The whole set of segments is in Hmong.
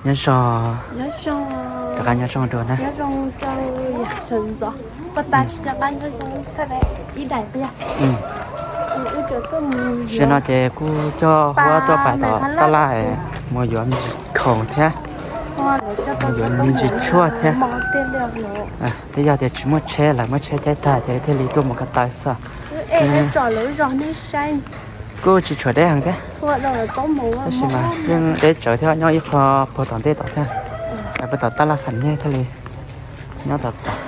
Nyob zoo, rov qab nyob zoo dua na. Tam sim no ces kuj coj Huab tuaj pais tom tab laj mus yuav me ntsis khoom thiab, mus yuav me ntsis tshuaj thiab. Twb yog tias tsis muaj tsheb, lawv muab tsheb caij tag ces thiaj li tuaj mus ko taw xwb. Kuj tsis tshuav deb heev thiab, tab sis mas yeej deb tsawv thiab, nyob ib qho puag tom ntej tod thiab. Lawv puag tom tab laj xam nyej thiaj li nyob tom tod.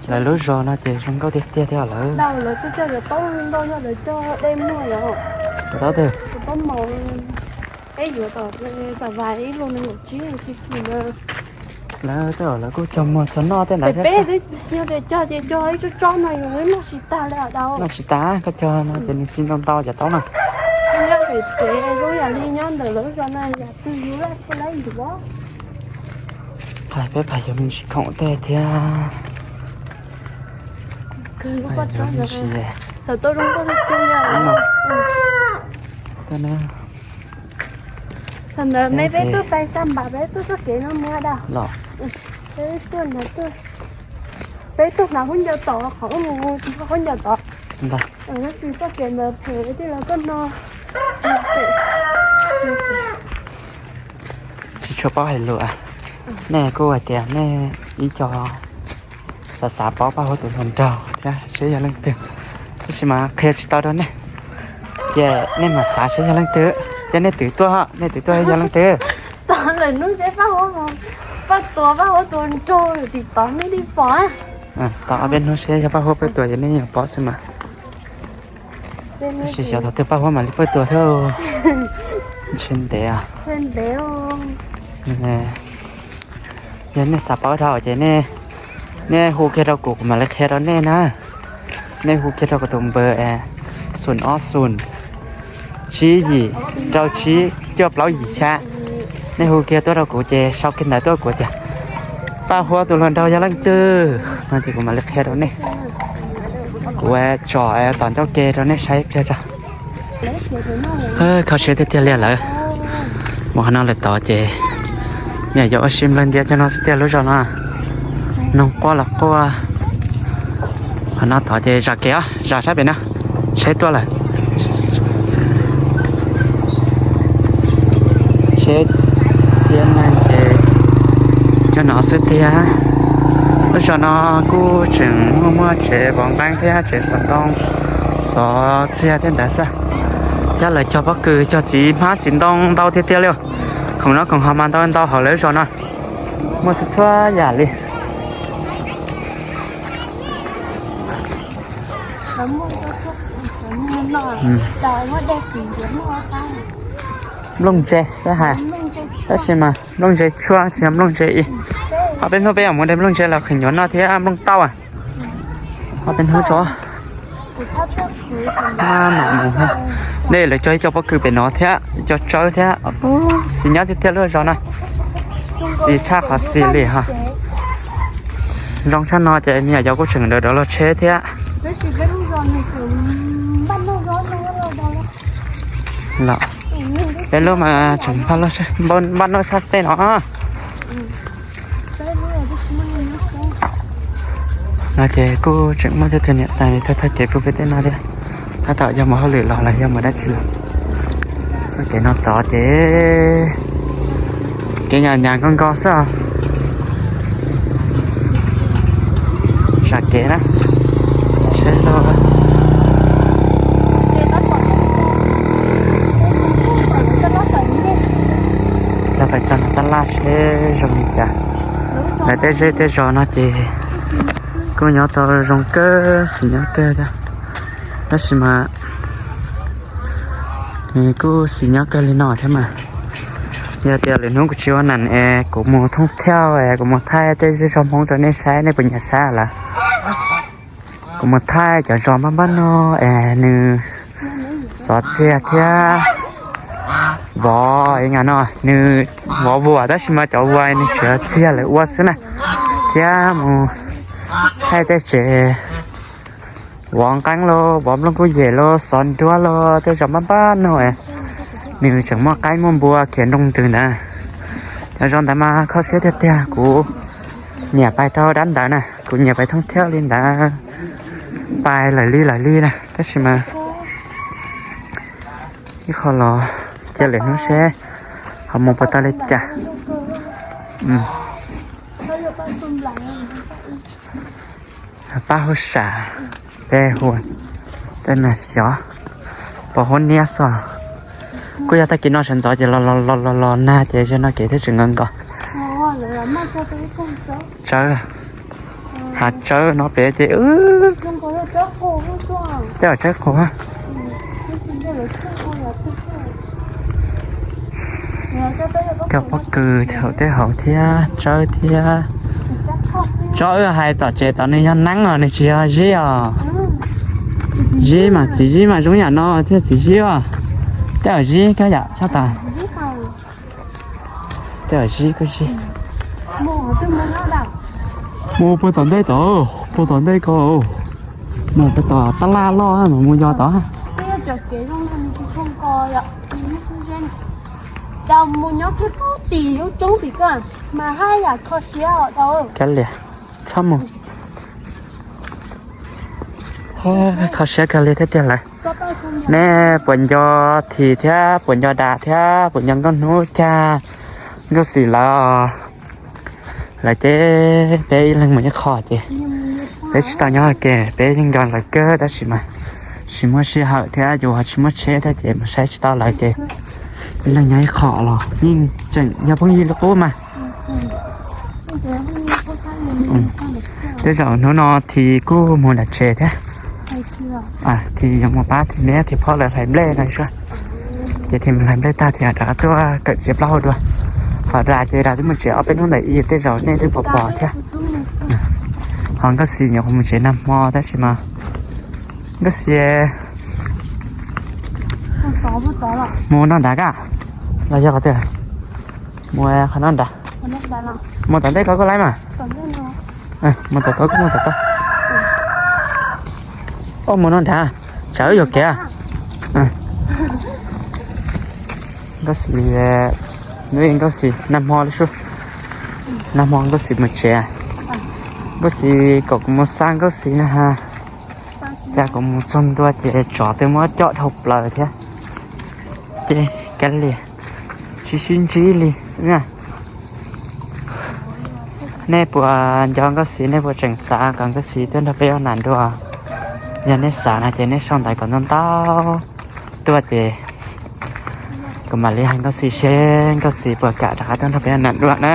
Lawv lub zos no ces zoo nkauj tiag tiag thiab lawv. Cov taub twg? Lawv tej zaum lawv kuj cog muag cog noj tej ntawd thiab. Noj tsis tas, koj cog no ces nws tsis ntau ntau cov taub na. Peb pais yuav me ntsis khoom tej thiab. Pais yuav me ntsis. Thaum ntawd me peb tuaj pais xa npam peb tuaj txoj kev no mus da. Peb tuaj hnav khaub ncaws tod, qhov ub mus khaub ncaws tod. Tab sis txoj kev ntawd phem tij laug tuaj no. Tsis tshua paub hais lus. Nej kuj hais tias nej ib co xav xav paub Paj Huab tus hluas nraug thiab seb yog leej twg, tab sis mas qhia tsis tau rau nej, ces nej mam xav seb yog leej twg, ces nej twv tuaj, nej twv tuaj yog leej twg. Tom lawm hnub seb Paj Huab, Paj Tuam, Paj Huab tus nraug tim tod nej li pom. Tom ob peb hnub seb yog Paj Huab Paj Tuam ces nej yeej pom xwb mas. Tab sis xyov thaum twg Paj Huab mam li Paj Tuam thiab. Ntshe ntev. Yog nej xav paub dhau ces nej hu kiag rau kuv, kuv mam li qhia rau nej na. Nej hu kiag rau kuv tus npawb xoom ob xoom tsib yim rau tsib cuaj plaub yim xya. Nej hu kiag tuaj rau kuv ces sau kiag ntawv tuaj kuv tias Paj Huab tus hluas nraug yog leej twg no ces kuv mam li qhia rau nej. Kuv tsom tom ncauj ke rau nej saib pliag tso. Kho siab tiag tiag li lawm. Mus qhov no lawm tod ces me nyuam yaus ua si nplawg ntiav cov no xwb tiag lub zos no. Noog quaj los quaj. Qhov no tod ces zam kev os, zam sab pem no. Tsheb tuaj lawm. Tsheb thiab neeg ces cov no xwb tiag. Lub zos no kuj tseem muaj muaj tsev vov nqeeb thiab tsev xov tooj, xov txiag thiab ntawd xwb. Thiab lawv cog pob kws cog txiv hmab txiv ntoo ntau tiag tiag li. Khoom noj khoom haus mas ntau ntau hauv lawv lub zos no. Muaj txhua txhua yam li. Nplooj ntse, tab sis mas nplooj ntse tshuaj tsis yog nplooj ntse ib. Ho peb hnub peb yuav mus de nplooj ntse los qhwv nyuam noj thiab nplooj tauj. Ho peb hnub tso. Nej lawv cog ib co pob kws pem no thiab ib co tsawb thiab. Xis nyob tiag tiag lub zos no. Xis tshaj qhov xis li ho. Zoo tshaj no ces me nyuam yaus kuj tseem dawm dawv los tsheb thiab. Los peb lub mas tseem npaj noj tshaj tej no. No ces kuj tseem muaj tej tug niam tais thawj thawj kev pub peb tej no thiab. Tab tom yog mus hauj lwm los los yog mus dab tsi los. Txoj kev no tod ces kev nyas nyas nkoj nkoj xwb. Zam kev na. Seb los, los pais txog no tab laj seb zoo li cas. Lawv tej zej tej zos no ces kuj nyob tau zoo kawg, xis nyob kawg thiab. Tab sis mas nws kuj xis nyob kawg li no thiab mas. Yog tias lwm hnub kuv tsis ua nam es kuv mus thoob thiaj es kuv mus thaij tej zej zog Hmoob rau nej saib, nej puas nyiam saib lawm? Kuv mus thaij cov zos npab npab no es nws xov txiag thiab vov, no nws vov vuas tab sis mas cov vuas nws tsuas txiag lawv ua xwb na. Thiab mus thaij tej tsev vov nqeeb los vov nplooj kuj yem los xov nruab los tej zos npab npab no es Nws tseem muaj qaib muaj npua khiav nroo ntws ntawd. Cov zos ntawd mas kho siab tiag tiag, kuv nyiam pais rau dab ntawd na, kuv nyiam pais thoob thiab li ntawd, pais lawm li lawm li na, tab sis mas ib qho los cia lwm hnub seb ho mus puas tau li cas. Pab huab sam, peb hu tej no xyov, pos huab niab xwb. Kuj yog tag kis no sawv ntxov ces los los los los los nag ces zaum no kev thiaj tseem nkos nkos. Tsawb, hav tsawb no pem ces, tej zaum tsawb qus. Cov pob kws thaum tej hauv thiab tsawb thiab. Tsob wb hais tom tsev tod nws yog neeb os, nws tsis yog zib os. Zib mas txiv zib mas zoo yam no thiaj txiv zib os. Tej zaum zib koj yam tshaj tas. Tej zaum zib koj zib. Mus puag tom ntej tod, puag tom ntej ko. Mus puag tom tab laj loj mas mus yos tod. Kav liam, txhob mus. Kho siab kawg li thiab tiag lawm. Nej puas nco Thim thiab puas nco Dam thiab puas nco Nkauj Hnub thiab Nkauj Xis lawv? Lawv ces peb ib leeg mus ib qho ces peb tsis tau nyob ua ke, peb yeej nco lawv kawg tab sis mas tsis muaj sij hawm thiab yus ho tsis muaj tsheb thiab ces mus saib tsis tau lawv ces ib leeg nyob ib qho los yeej tseem yog phooj ywg li qub mas. Tej zaum hnub no Thim kuj mus nram tsev thiab. Thim yuav mus pab Thim niam Thim phob lawv hlais nplej no xwb. Ces Thim mus hlais nplej tag Thim rov qab tuaj kawm txiav plaub hau dua. Ho Dam ces Dam twb mus tsev ob peb hnub ntawm ib, tej zaum nej twb pom pom thiab. Ho Nkauj Xis nyuam qhuav mus tsev nag hmo tab sis mas Nkauj Xis mus noj nrad kaj los yog qhov twg? Mus qhov no nrad. Mus tom ntej ko kuj laib mas. Mus tom ko kuj mus tom ko. Mus no nrad, tsam wb yuam kev. Nkauj Xis, nws Nkauj Xis nag hmo li sub, nag hmo Nkauj Xis mus tsev. Nkauj Xis kom kuv mus xa Nkauj Xis na ha. Cas kuv mus txog ntua ces tsov twb muab coj dhau plaws thiab. Ces kav liam, tsis sib ntsib li. Nej puas nco Nkauj Xis, nej puas tseem xav kom Nkauj Xis tuaj nrog peb ua nam dua? Yog nej xav no ces nej sau ntawv kom ntau ntau tuaj ces kuv mam li hais Nkauj Xis seb Nkauj Xis puas kam rov qab tuaj nrog peb ua nam dua na.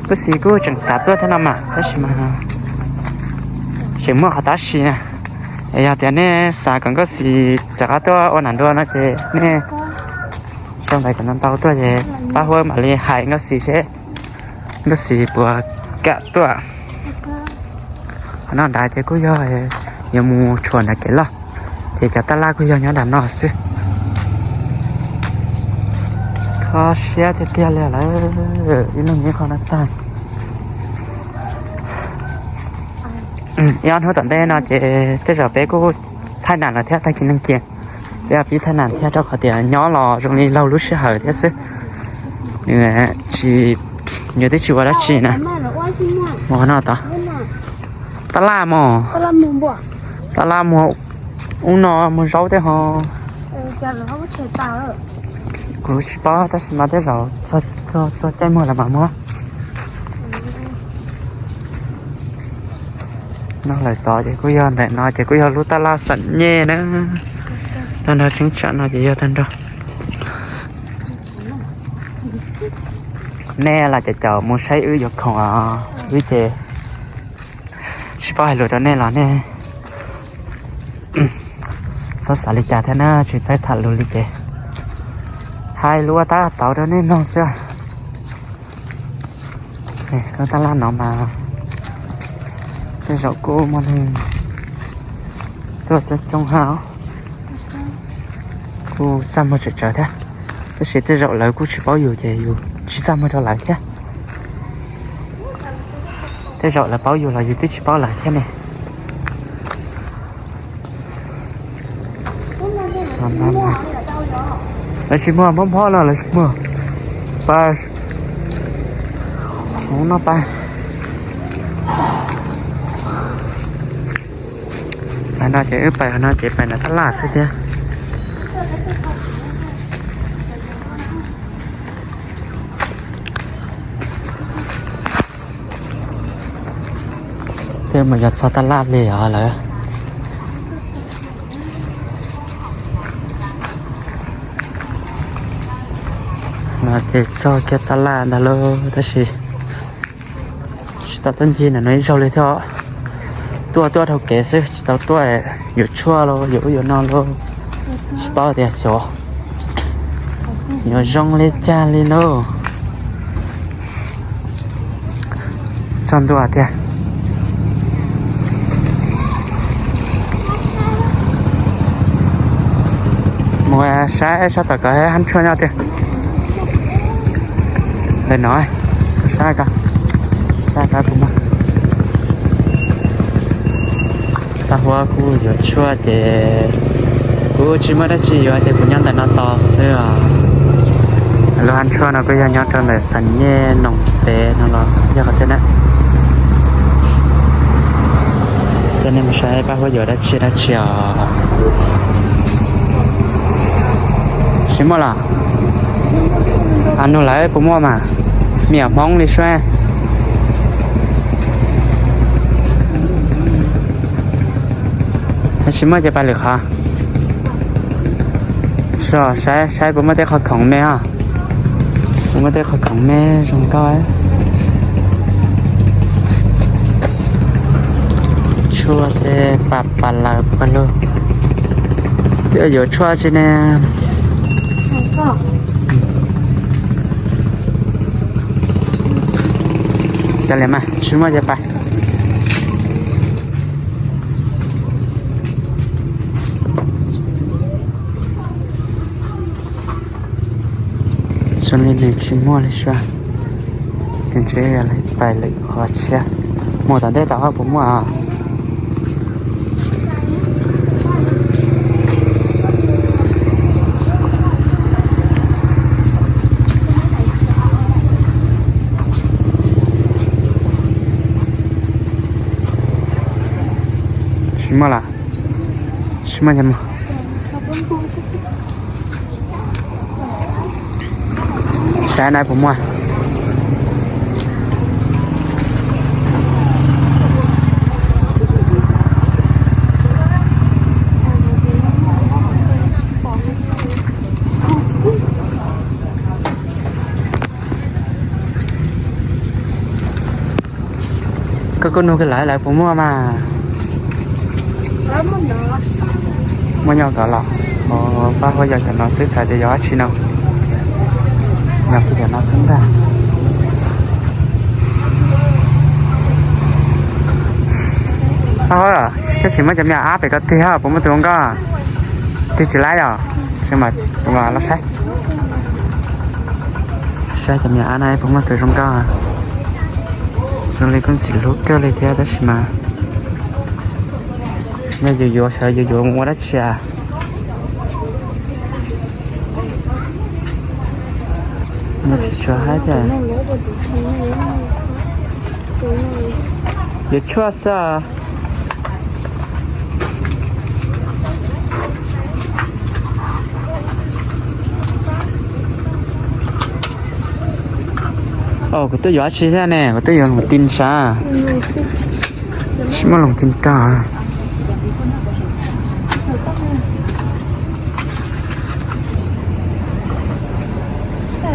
Nkauj Xis kuj tseem xav tuaj thiab no mas tab sis mas tseem muaj qhov tab sis na. Es yog tias nej xav kom Nkauj Xis rov qab tuaj ua nam dua no ces nej sau ntawv kom ntau ntau tuaj ces pab huab mam li hais Nkauj Xis seb Nkauj Xis puas kam tuaj. Qhov no nrad ces kuj yog yuav mus tshuam nram kev loj, ces cov tab laj kuj yog nyob nram no xwb. Kho siab tiag tiag li lawm, ib leeg ib qho no tag. Ib ob hnub tom ntej no ces tej zaum peb kuj thaij nam lawm thiab, tag kis neeg kiag peb pib thaij nam thiab rau qhov tias nyob los zoo li laug lub sij hawm thiab xwb. Nws tsis, nws twb tsis ua dab tsi na. Mus qhov no tod. Tab laj mog. Tab laj muag ub no muag zaub tej ho. Kuv tsis paub tab sis mas tej zaum txog caij muag lawm mam muag. No lawm tod ces kuj yog ntawm no ces kuj yog lub tab laj xam nyej na. Tag nrho cheeb tsam no ces yog tag nrho. Nej los caum caum mus saib wb yuav khoom os, wb ces tsis paub hais lus rau nej los nej txhob xav li cas thiab na, tsis txawj tham lus li ces hais lus ua tab tauv rau nej mloog xwb. Lub tab laj no mas tej zaum kuj muaj neeg tuaj coob coob hab, kuj txaj muag tsawm tsawv thiab. Tab sis tej zaum lawv kuj tsis paub yus ces yus tsis txaj muag rau lawv thiab. Tej zaum lawv paub yus los yus twb tsis paub lawv thiab ne. Los no mas Lawv tsis muag mob mob no, lawv tsis muag. Pab hov no pab. Pab no ces wb pais hov no ces pais nram tab laj xwb thiab. Twb mus yog txog tab laj li os lawm. No ces txog kiag tab laj ntag lauj, tab sis tsis tau tuaj ncig ntawm no ib zaug li thiab. Tuaj tuaj dhau kev xwb tsis tau tuaj yuav tshuaj los yuav ub yuav no los tsis paub tias xyov yuav zoo li cas li lauj. Txog ntua tiag. Mus saib sab tom kov hab tshuaj nyob tiag. Ntawm no, saib ko, saib ko kuv muaj. Tag huab kuj yuav tshuaj ces kuv tsis muaj dab tsi yuav ces kuv nyob ntawm no tos xwb os. Lub hab tshuaj no kuj yog nyob rau ntawm Xam Nyej Noom Pem no los yog qhov twg na. Coj nej mus saib pab huab yuav dab tsi dab tsi os. Tsis muaj los? Nug lawv puas muaj mas, me nyuam Hmoob li sua. Tsis muaj ces pais lwm qhov. Saib saib puas muaj tej qhov khoom me os. Puas muaj tej qhov khoom me zoo nkauj. Tshuaj tej pas pas lawm pas lug. Yuav tshuaj tsi ne? Cov li mas tsis muaj ces pais. Xws li nws tsis muaj li sua, ces ntshe pais lwm qhov tshiab. Mus tom ntej tom hauv puas muaj os? Tsis muaj lawm. Tsis muaj ces mus. Saib na puas muaj. Koj kuj nug kiag lawv, lawv puas muaj mas. Muaj nyob tod los? Pab huab yog cov no xwb, xav tias yog dab tsi no. Yog kiag cov no xwb ntag. Pab huab, koj sim muab cov me nyuam ab pem ko tig, puas muaj tus zoo nkauj? Tig tsis laib yom? Mas los saib, saib cov me nyuam ab no puas muaj tus zoo nkauj. Zoo li kuj ntxim hlub kawg li thiab tab sis mas yog yus yuav xyov yus yuav mus ua dab tsi. Nws tsis tshua haib thiab. Yuav tshuaj xwb. Kuv twb yuav dab tsi thiab ne, kuv twb yuav loos tis sav. Tsis muaj loos tis rog.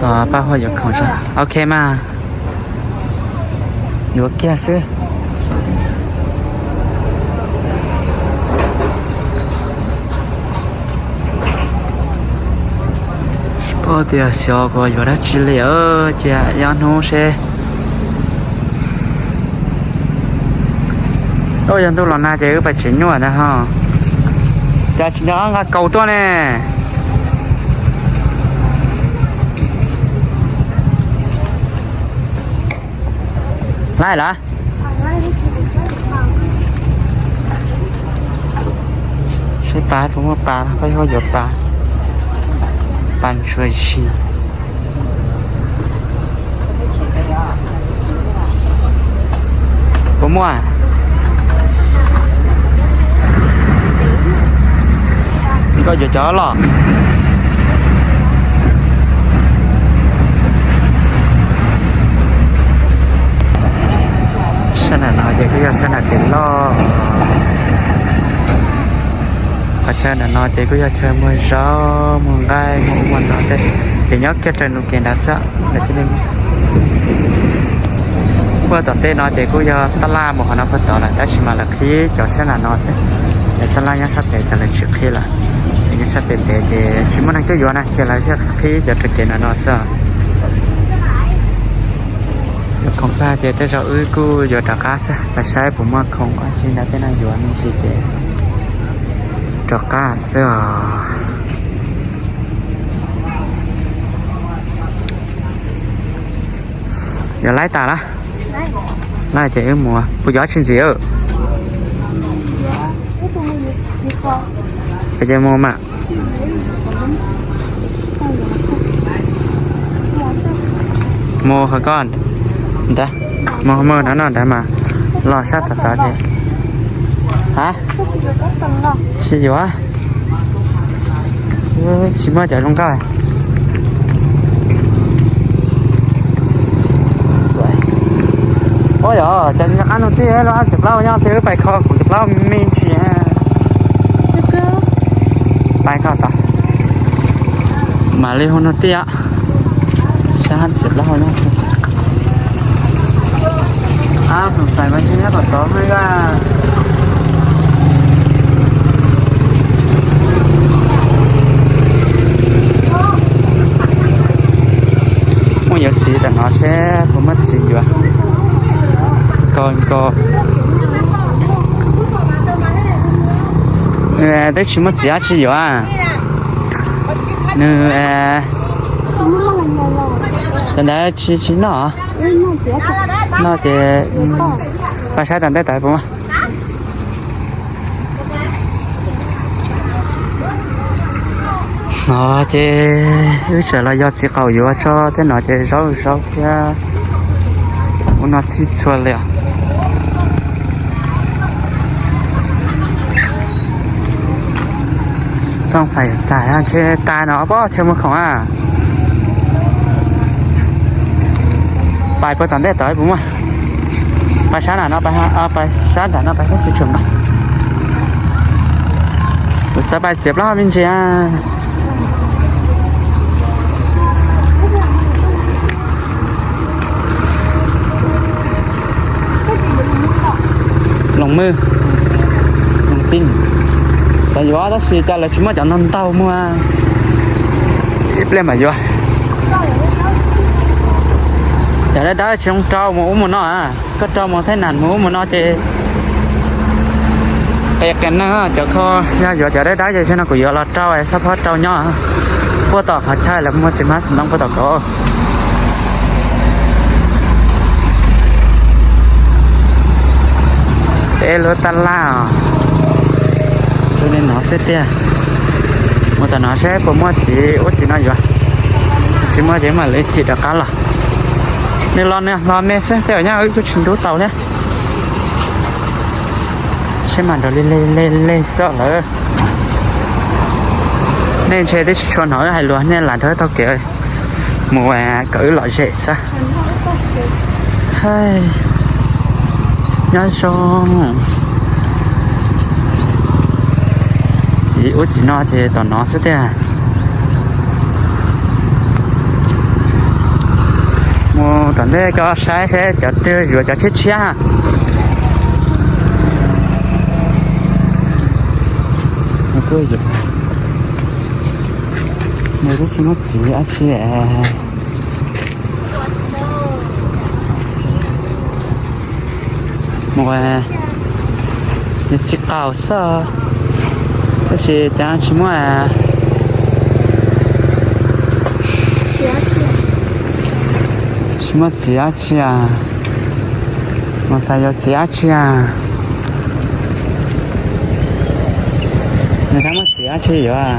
Pab huab yuav khoom, ok mas. Yuav kiag xwb. Tsis paub tias xyov kuv yuav dab tsi li, cia ib ob hnub seb. Tuaj yog ntuj los nag ces wb pais tsev nyuaj ntag ho. Cas tsis nco nqa kaus tuaj ne? Laib lawm. Seb pas puas muaj pas, pab huab yuav pas. Paj ntsuag zig. Puas muaj? Koj yuav cov los? Sab nram no ces kuj yog sab nram kev loj. Qhov chaw nram no ces kuj yog chaw muag zaub muag nqaij muag ub muag no tej, ces nyob kiag raws nus kev nrad xwb. Puag tom tej no ces kuj yog tab laj mus qhov no puag tod lawm, tab sis mas lawv qhib cov sab nram no xwb. Tab laj nyob sab pem ces lawv tsis qhib lawm, ces nyob sab pem pem ces tsis muaj neeg tuaj yuav na, ces lawv thiaj qhib cov raws kev nram no xwb. Yuav khoom tag ces tej zaum wb kuj yuav rov qab xwb, pab saib puas muaj khoom dab tsi nrog tej no yuav me ntsis ces rov qab xwb os. Yuav laib tas lawm. Laib ces wb mus, puas yuav tsis ntxiv? Ces mus mas. Mus qhov ko ntag, mus mus no no ntag mas los sab tom tod ces. Ha, tsis yuav, tsis muaj cov zoo nkauj. Ua yog cov nyob qab no tij los txiv plaub nyob tij wb pais kho kuv txiv plaub me ntsis. Pais kho tod. Mam li hu no tij, saib txiv plaub nyob. Ab, xoom xais mas nyob tom tod. Muaj yuav txiv tom no seb puas muaj txiv yuav. Ko ko. Nws twb tsis muaj txiv dab tsi yuav. Nws cov ntawd tsis tsis noj. Noj ces pab saib tom ntej tod puas muaj. No ces wb tseem los yog txiv qaum yuav tso tej no ces zaub zaub thiab ub no txhij txhua li os. Tooj pais tas ntshe tas no pob thiaj muaj khoom a. Pais puag tom ntej tod puas muaj. Pais sab nram no, pais sab nram no pais sab tsis tshua npaum. Kuv xav pais txiav plaub hau me ntsis. Loos mwj, loos pij. Xav yuav tab sis cas lawv tsis muaj cov ntau ntau muag. Ib pliag mam yuav. Cov dawb dawb tsis zoo rau mus ub mus no. Koj rau mus thaij nam mus ub mus no ces qia qias neeg. Cov kho yog yuav cov dawb dawb ces tsam no kuv yuav los rau xab phob rau nyob puag tom qhov chaw lawv muag txiv hmab txiv ntoo puag tom ko. Peb lub tab laj os, tus li no xwb tiag. Mus tom no seb puas muaj txiv ub txiv no yuav. Tsis muaj ces mam li chim rov qab los. Nws los nws los me xwb tej zaum nyab wb kuj tsis ntub tau thiab. Seb mas nrov li le le le xwb lawm. Nej ntshe twb tsis tshua hnov wb hais lus, nej lam nrog wb taug kev mus kom wb lom zem xwb. Nyob zoo. Txiv ub txiv no ces tom no xwb tiag. Mus tom ntej koj saib seb cov twg yuav cov tshiab tshiab. Nws twb tsis muaj txiv dab tsi. Mus, nws txiv qaum xwb, tab sis cas tsis muaj, tsis muaj txiv dab tsi a. Mus xav yuav txiv dab tsi a. Nws tab muaj txiv dab tsi yuav.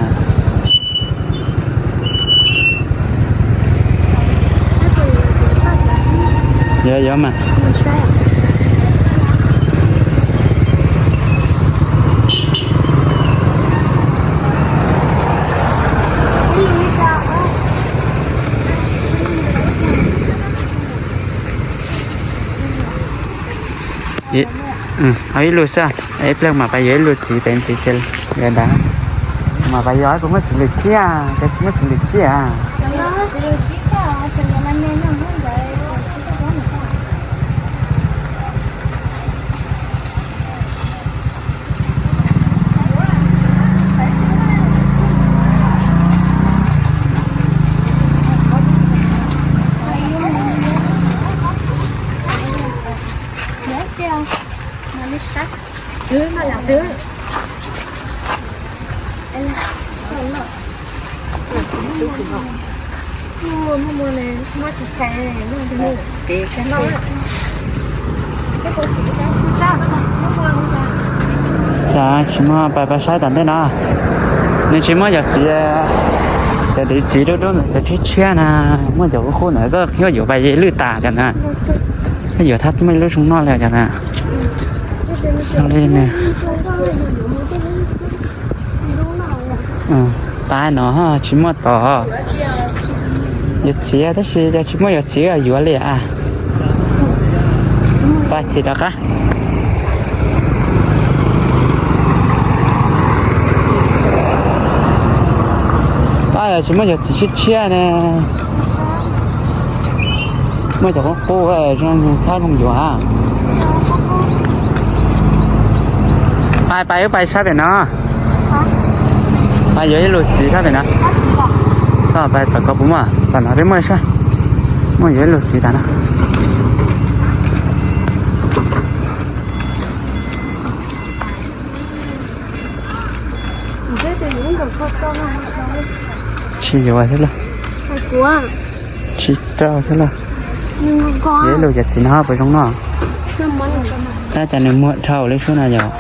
Yuav, yuav mas. Ib lus xwb, ib pliag mas pais yuav ib lus txiv pem ntxiv ces yuav ntawd. Mas pais yuav kuv muaj txiv lwm txiaj, ces kuv muaj txiv lwm txiaj. Cas tsis muaj, pais pais saib tom ntej no. Nws tsis muaj yog txiv, cov div txiv dub dub ntawd, cov tshiab tshiab na, muaj cov qub qub ntawd, koj yuav yuav pais lwj tas cov ntawd. Koj yuav thab muaj ib lub zoo noj li cov ntawd. Zoo li nws tab no tsis muaj tod. Yuav txiv tab sis yog tsis muaj yuav txiv yuav li a. Pais thim rov qab. Pab yog tsis muaj yog txiv tshiab tshiab ne. Muaj cov qub qub zoo thab zoo yuav. Pais pais wb pais sab pem no. Pais yuav ib lus txiv sab pem no. Koj pais tom ko puas muaj, tom no peb muaj sab. Muaj yuav ib lus txiv tas no. Tsis yuav thiab lauj. Tsis rau thiab lauj. Yuav ib lus cov txiv no puas zoo noj? Tab cas nws muag dhau li sub no yog.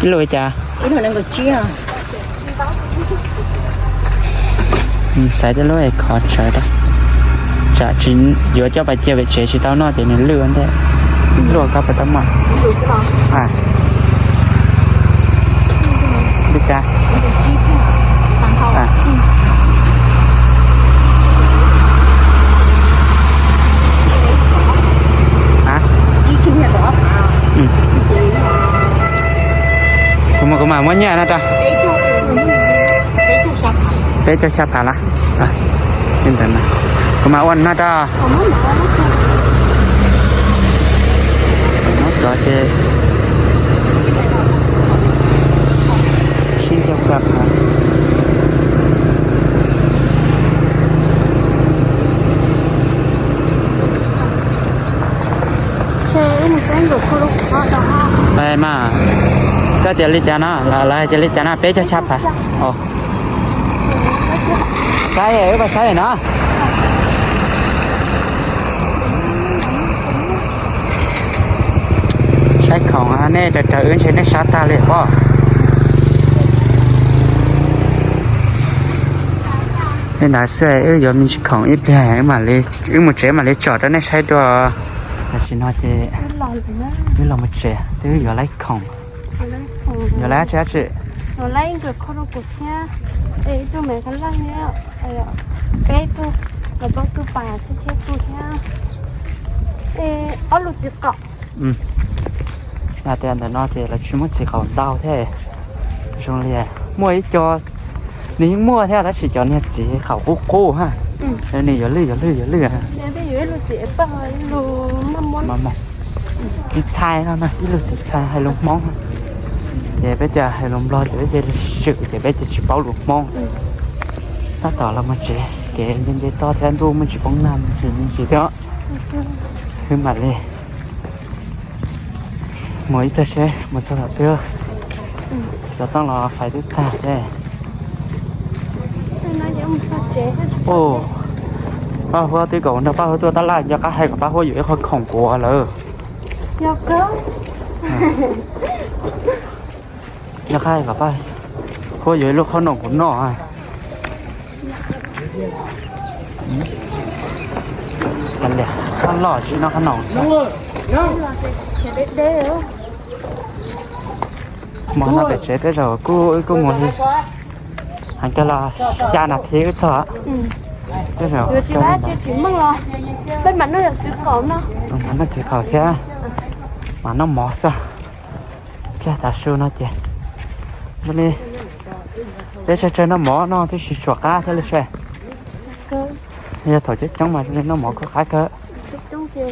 Ib lus li cas? Xaiv tej lub es khov tsawv, tsam tsis yuav coj pais cia pem tsev tsis tau noj ces nws lwj ua ntej. Luaj koj puas tau muaj? Li cas? Kuv mus kuv mam muab nyiaj no rau. Peb caug xya phav lawm. Kuv mam ua no rau. Muab tso ces tsib caug xya phav. Mas koj tias li cas no, lawv hais tias li cas no, peb caug xya phav. Saib, wb pais saib no. Saib khoom nej raws raws wb ntshe nej sab tag li pob. Li ntawd xwb, wb yuav me ntsis khoom ib pliag wb mus tsev mam li tsom rau nej saib dua. Tam sim no ces wb los mus tsev, twb yuav laib khoom. Yuav laib dab tsi dab tsi? Yuav laib nkawm kho rau kuv thiab, es ib tug me kha laj thiab, peb tug, lawv plaub tug pas thiab, thiab kuv thiab, es ob lub txiv qaum. Hais tias ntawm no ces lawv tsis muaj txiv qaum ntau thiab. Zoo li muaj ib co, nws yeej muaj thiab tab sis cov niag txiv qaum qub qub ha. Nws yuav lwj yuav lwj yuav lwj. Txiv txhais no, ib lub txiv txhais hais lus Hmoob. Ces peb tias hais lus Nplog ces peb cia li swm ces peb cia tsis paub lus Hmoob. Tab tom los mus tsev, kev nce nce toj thiab ntuj muaj tsis poob nag mus tsis me ntsis thiab. Wb mam li mus ib pliag seb mus txog tom twg, xov tooj los fais twb tag thiab. Paj Huab twb kom nrog Paj Huab tuaj tab laj, nco qab hais kom Paj Huab yuav ib qho khoom kuv lawm. Nco qab hais kom Paj Huab yuav ib lub qhob noom kuv noj. Liam, qab loj tsis noj qab no. Mus no pem tsev tej zaum kuj, wb kuj mus li, heev kawg los xya nas this wb txog. Tej zaum mas noj txiv qaum thiab, mas noj mov xwb. Kiag tav su no ces zoo li peb tsawg tsawg noj mov no tib si suam qab thiab li sas. Yog thaum coob coob mas zoo li noj mov kuj qab kawg.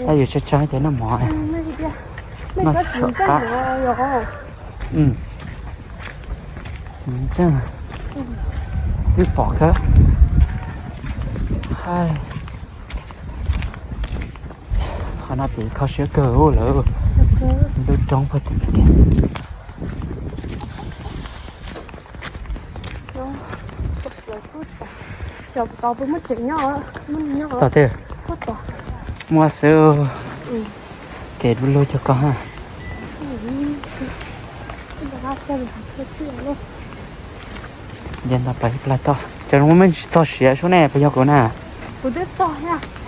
Tab yus tsawg tsawg ces noj mov, noj suam qab. Tsis ntseeg, twb pom kawg. Qhov no tim kho siab kawg lawm, lub roob puag tim. Tom twg? Muaj xwb. Kev du lug cov ko ha. Nce ntau plaws ib plag toj, cov no muaj tsis txog siav sub ne, puas yog kuv na?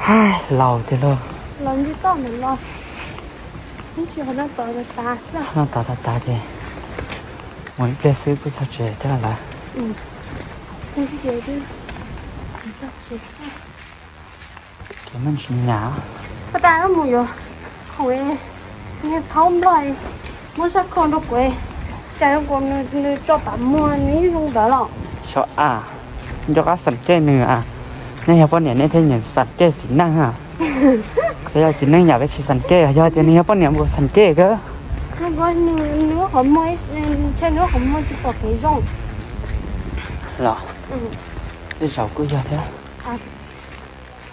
Hais laus tiag lauj. Noj tas tas tas ces mus ib pliag xwb kuj txog tsev thiab lawm. Kev meej tsis nyam. Mus yuav khoom, niag thaub nplog muab sab khau rau kuv, cas zoo nkaus nws tso pam muag nws yeej zoo ntawd los. Xyov a, nco qab xas kej nws a. Nej yog poj niam nej thiaj nyiam xas kej txiv neej a. Yog txiv neej yam peb tsis xas kej, yog tias nws yog poj niam mus xas kej kawg. Nws qhov muag, ntshe nws qhov muag tsis pom kev zoo. Los, tej zaum kuj yog thiab. Tab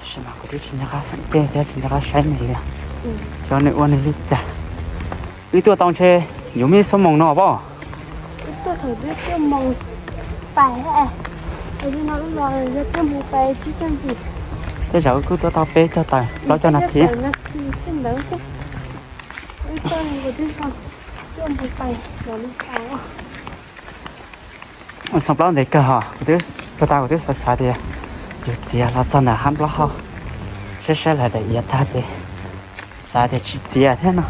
sis mas kuv twb tsis nco qab xas kej thiab tsis nco qab saib nws li. Xyov nws ua nws li cas. Wb tuaj tau ntshe yuav muaj ib xuab moos no pob. Tej zaum wb kuj tuaj tau peb cog tawm plaub cog nas this. Ua xyoo plaub ntev kawg hos, kuv twb, puag ta kuv twb xav xav tias yuav txiav los txog ntawm hab plaub hau, saib saib lawv daim iav tag ces xav tias tsis txiav thiab no.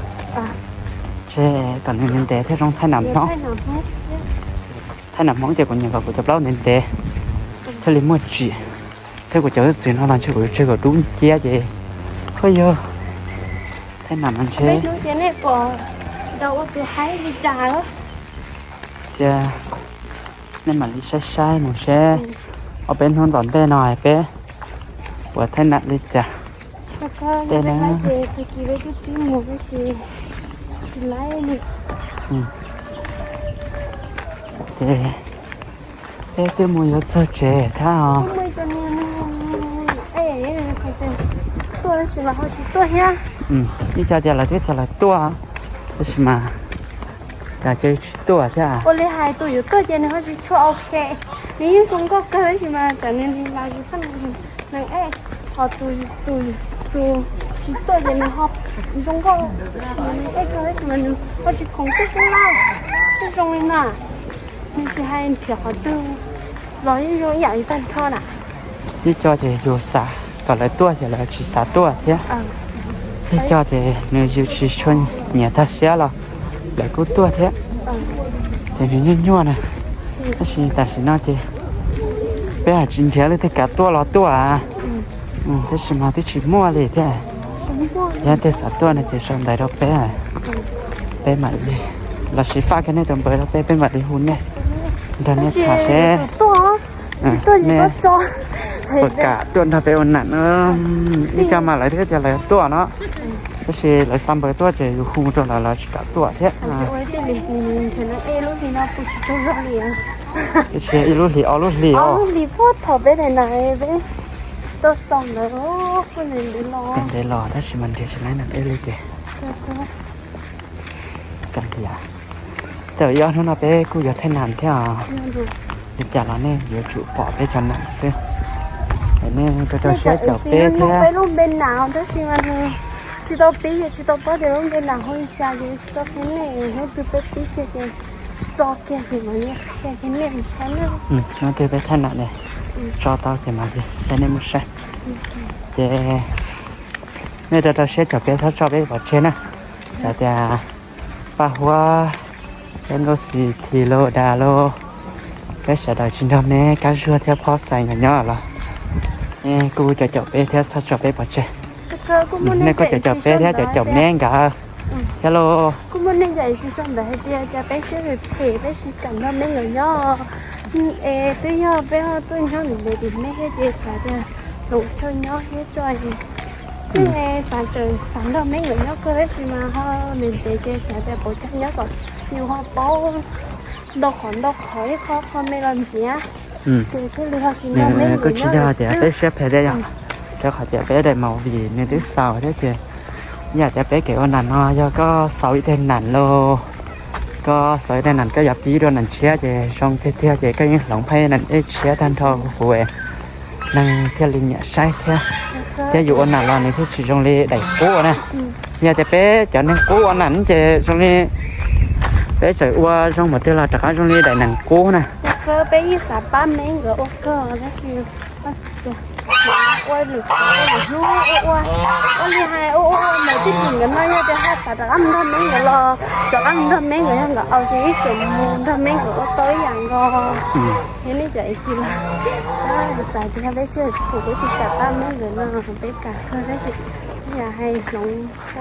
Ntshe kom nws ntev thiaj zoo thaij nam hmoob. Thaij nam hmoob ces kuv nyiam kom kuv cov plaub ntev ntev thiaj li muaj tsim. Thiab kuv cov txiv no los ntshe kuv yuav tseg kom dub nciab ces, huaj yog thaij nam no ntshe. Cia nej mam li saib saib mus seb ob peb hnub tom ntej no peb puas thaij nam li cas. Tej na, ces peb twb mus yuav txog tsev thiab os. Ib co tias lawv twb tias lawv tuaj, tab sis mas cas ces tsis tuaj thiab. Ua li hais tus yuav tuaj ces nws ho tsis tshua ok, nws yeej zoo nkauj kawg tab sis mas tsam nws los tsis txawj neeg ej, ho tus, tus tsis tuaj ces nws ho zoo nkauj, nws ej kawg tab sis mas nws ho tsis khoom tuaj xwb na, twb zoo li na. Nws tsis hais nrhiav qhov twg los yeej zoo ib yam li tag nrho na. Ib co ces yus xav kom lawv tuaj ces lawv tsis xav tuaj thiab. Ib co ces nws yus tsis tshua nyiam tag siab los lawv kuj tuaj thiab. Ces nws nyuaj nyuaj na. Tab sis tam sim no ces peb hais tsis nrhiav leej twg kam tuaj los tuaj. Tab sis mas twb tsis muaj li thiab. Yog leej twg xav tuaj no ces sau ntawv rau peb, peb mam li, los sis faj kiag nej tus npawb rau peb, peb mam li hu nej nrog nej tham seb nej puas kam tuaj nrog peb ua nam no. Ib co mas lawv thiaj tias lawv tuaj no, tab sis lawv xa npawb tuaj ces yus hu rau lawv, lawv tsis kam tuaj thiab. Tab sis ib lub hlis ob lub hlis os, ntev los tab sis mas nrhiav tsis laib nam ej li ces. Tej zaum ib ob hnub no peb kuj yuav thaij nam thiab os. Li cas los nej yuav tsum pom peb cov nam xwb. Es nej rau rau siab caum peb thiab. Peb lub npe nam tab sis mas tsis tau pib, tsis tau paub tias lub npe nam hu li cas ces tsis tau qhia nej, hnub twg peb pib kiag ces tso kiag ces mam li qhia kiag nej mus saib na. Hnub twg peb thaij nam ne, Tso tau ces mam li coj nej mus saib. Ces nej rau rau siab caum peb, txhob tso peb pov tseg na. Txawm tias Paj Huab, peb Nkauj Xis This los Das los, peb sawv daws tsis nrog Meb Kab Zuag thiab Phob Xais nkawd nyob los, nej kuj caum caum peb thiab txhob tso peb pov tseg. Nej kuj caum caum peb thiab caum caum Meb nkawd thiab lauj. Kuj muaj neeg cov ib tsis xav ntawd hais tias cas peb siab phem phem peb tsis kam nrog Meb nkawd nyob. Es twb yog peb tuaj nyob ntev ntev tim Meb thiab ces xav tias hloov chaw nyob thiab tso, yeej xav tseem xav nrog Meb nkawd nyob kawg tab sis mas ho ntev ntev ces xav tias pauv caug nyob kom yus ho paub ntau qhov ntau qhov ib qho qho me los ntxiv. Ces thiaj li ho tsis nrog Meb nkawd nyob lawm xwb. Kuj tsis yog tias peb siab phem thiab yom, rau qhov tias peb daim movie nws twb xaus thiab ces yam tias peb kev ua nam no yog koj xaus ib teg nam los, koj xaus ib teg nam koj yuav pib dua nam tshiab ces zoo tiag tiag ces koj yeej hloov pheej nam dej tshiab tag nrho huv huv, neeg thiaj li nyiam saib thiab. Thiab yus ua nam los nws thiaj tsis zoo li daim qub na. Yog tias peb cov neeg qub ua nam ces zoo li peb txawm ua zoo mus twg los rov qab zoo li daim neeg qub na. Peb yeej xav pab Meb nkawd ua kawg tab sis ua lwm qhov ua lwm hnub ua ua, ua li hais ua ua ua mus tib sim nkawd no yog tias ho xav rov qab mus nrog Meb nkawd los rov qab mus nrog Meb nkawd, yog nkawd aus ces ib tsoom mus nrog Meb nkawd ua tau ib yam nkaus. Yog nej cov ib tsis los xav tias peb siab phem peb tsis kam pab Meb nkawd no peb kam kawg tab sis yam hais hloov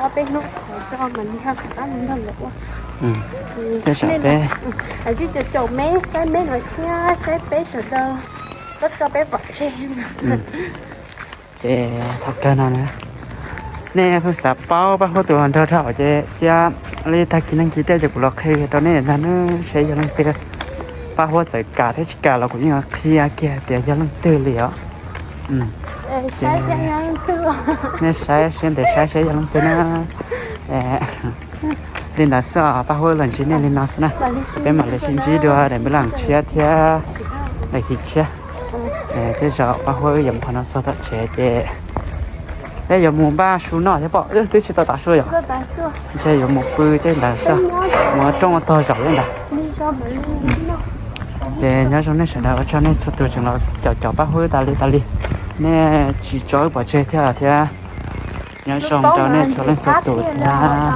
ob peb hnub qhov tso mas nws ho rov qab mus nrog nkawd ua. Tej zaum peb, caum caum Meb, saib Meb los thiab saib peb sawv daws, txhob tso peb pov tseg. Ces thaum kawg no na, nej pheej xav paub Paj Huab tus hluas nraug dhau ces cia li tag kis nag kis tej ces kuv los qhia rau nej ntag na, seb yog leej twg. Paj Huab txawm kam thiab tsis kam los kuv yeej qhia kiag tias yog leej twg li os. Nej saib siab ntev saib seb yog leej twg na. Li ntawd xwb os, Paj Huab los ntsib nej li no xwb na. Peb mam li sib ntsib dua daim npaj lam tshiab thiab daim hlis tshiab. Tej zaum Paj Huab wb yuav mus qhov no txog tom tsev ces peb yuav mus npaj su noj thiab pom wb twb tsis tau tav su yom. Ntshe yuav mus pw tej ntawd xwb, mus rooj ua tog zaum li ntawd. Ces nyob zoo nej sawv daws, ua tsaug nej txhua tus tseem los caum caum Paj Huab tas li tas li, nej tsis tso wb pov tseg thiab thiab. Nyob zoo rau nej txhua leej txhua tus thiab,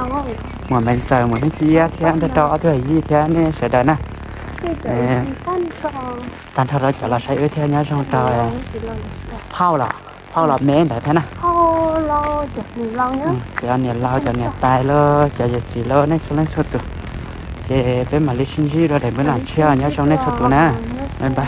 muam Maiv Ntxawm, muam Hnub Ci Iab thiab nrog rau ob tug hais yij thiab nej sawv daws na. Tag nrho rau cov los saib wb thiab nyob zoo rau Phauj los, Phauj los Meb ntawd thiab na. Cov niam laus, cov niam tais los cov yawm txiv los nej txhua leej txhua tus. Ces peb mam li sib ntsib dua daim npaj lam tshiab, nyob zoo nej txhua tus na. Bye bye.